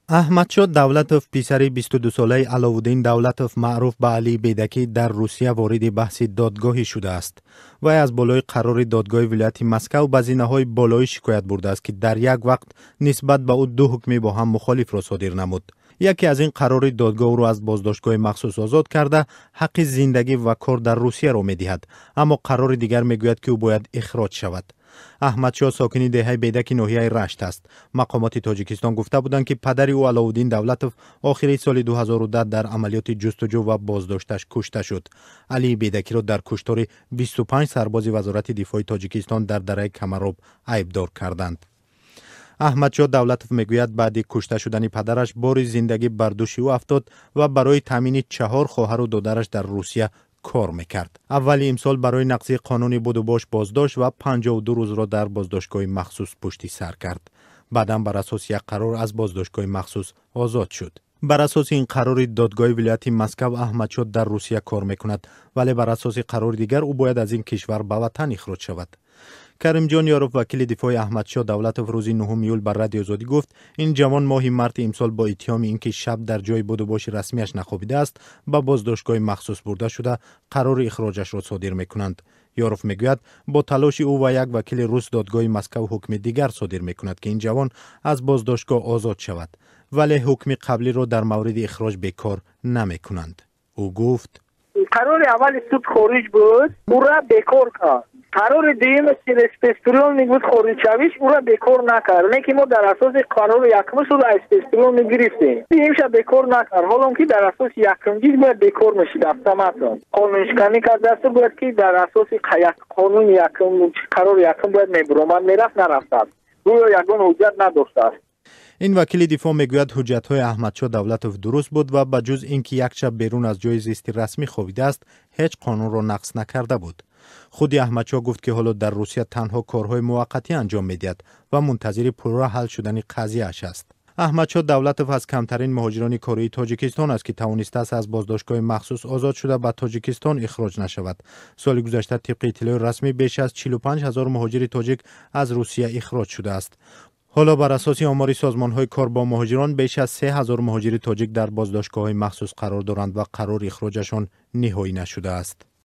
Аҳмадшоҳ Давлатов, писари 22-солаи Аловуддин Давлатов, маъруф ба Алии Бедакӣ, дар Русия вориди баҳси додгоҳӣ шудааст. Вай аз болои қарори додгоҳи вилояти Москав ба зинаҳои болоӣ шикоят бурдааст, ки дар як вақт нисбат ба ӯ ду ҳукми бо ҳам мухолифро содир намуд. Яке аз ин қарори додгоҳ ӯро аз боздоштгоҳи махсус озод карда, ҳаққи зиндагӣ ва кор дар Русияро медиҳад, аммо қарори дигар мегӯяд, ки ӯ бояд ихроҷ шавад. Аҳмадшоҳ сокини деҳаи Бедаки ноҳияи Рашт аст. Мақомоти Тоҷикистон гуфта буданд, ки падари ӯ, Аловуддин Давлатов, охири соли 2010 дар амалиёти ҷустуҷӯ ва боздошташ кушта шуд. Алии Бедакиро дар куштори 25 сарбози Вазорати дифои Тоҷикистон дар дараи Камароб айбдор карданд. Аҳмадшоҳ Давлатов мегӯяд, баъди кушта шудани падараш бори зиндагӣ бар дӯши ӯ афтод ва барои таъмини чаҳор хоҳару додараш дар Русия кор мекард. Аввали имсол барои нақзи қонуни будубош боздошт ва 52 рӯзро дар боздоштгоҳи махсус пушти сар кард. Баъдан бар асоси як қарор аз боздоштгоҳи махсус озод шуд. Бар асоси ин қарори додгоҳи вилояти Москав Аҳмадшоҳ дар Русия кор мекунад, вале бар асоси қарори дигар ӯ бояд аз ин кишвар ба ватан ихроҷ шавад. Каримҷон Ёров, вакили дифои Аҳмадшоҳ Давлатов, рӯзи 9 июл ба Радиои Озодӣ гуфт, ин ҷавон моҳи марти имсол бо иттиҳоми ин ки шаб дар ҷои будубоши расмиаш нахобидааст, ба боздоштгоҳи махсус бурда шуда, қарори ихроҷашро содир мекунанд. Ёров мегӯяд, бо талоши ӯ ва як вакили рус додгоҳи Москав ҳукми дигар содир мекунад, ки ин ҷавон аз боздоштгоҳ озод шавад, вале ҳукми қаблиро дар мавриди ихроҷ бекор намекунанд. Ӯ гуфт: Қарори аввали суд хориҷ буд, ӯра бекор кард. Қарори дуюм спецприёмник буд, хориҷшавиш, ӯра бекор накард. Не ки мо дар асоси қарори якуми суд аз спецприёмник гирифтем, дуюмша бекор накард, ҳолон ки дар асоси якумгиш бояд бекор мешид автоматом. Қонуншиканӣ кардааст, бояд ки дар асоси қонуни якум, қарори якум бояд мебуромад, мерафт, нарафтааст, гӯё ягон ҳуҷҷат надоштааст. Ин вакили дифоъ мегӯяд, ҳуҷҷатҳои Аҳмадшоҳ Давлатов дуруст буд ва ба ҷуз ин ки як шаб берун аз ҷои зисти расмӣ хобидааст, ҳеҷ қонунро нақз накарда буд. Худи Аҳмадшоҳ гуфт, ки ҳоло дар Русия танҳо корҳои муваққатӣ анҷом медиҳад ва мунтазири пурра ҳал шудани қазияаш аст. Аҳмадшоҳ Давлатов аз камтарин муҳоҷирони кории Тоҷикистон аст, ки тавонистааст аз боздоштгоҳи махсус озод шуда, ба Тоҷикистон ихроҷ нашавад. Соли гузашта, тибқи иттилои расмӣ, беш аз 45 ҳазор муҳоҷири тоҷик аз Русия ихроҷ шудааст. Ҳоло бар асоси омори созмонҳои кор бо муҳоҷирон беш аз 3 ҳазор муҳоҷири тоҷик дар боздоштгоҳҳои махсус қарор доранд ва қарори ихроҷашон ниҳоӣ нашудааст.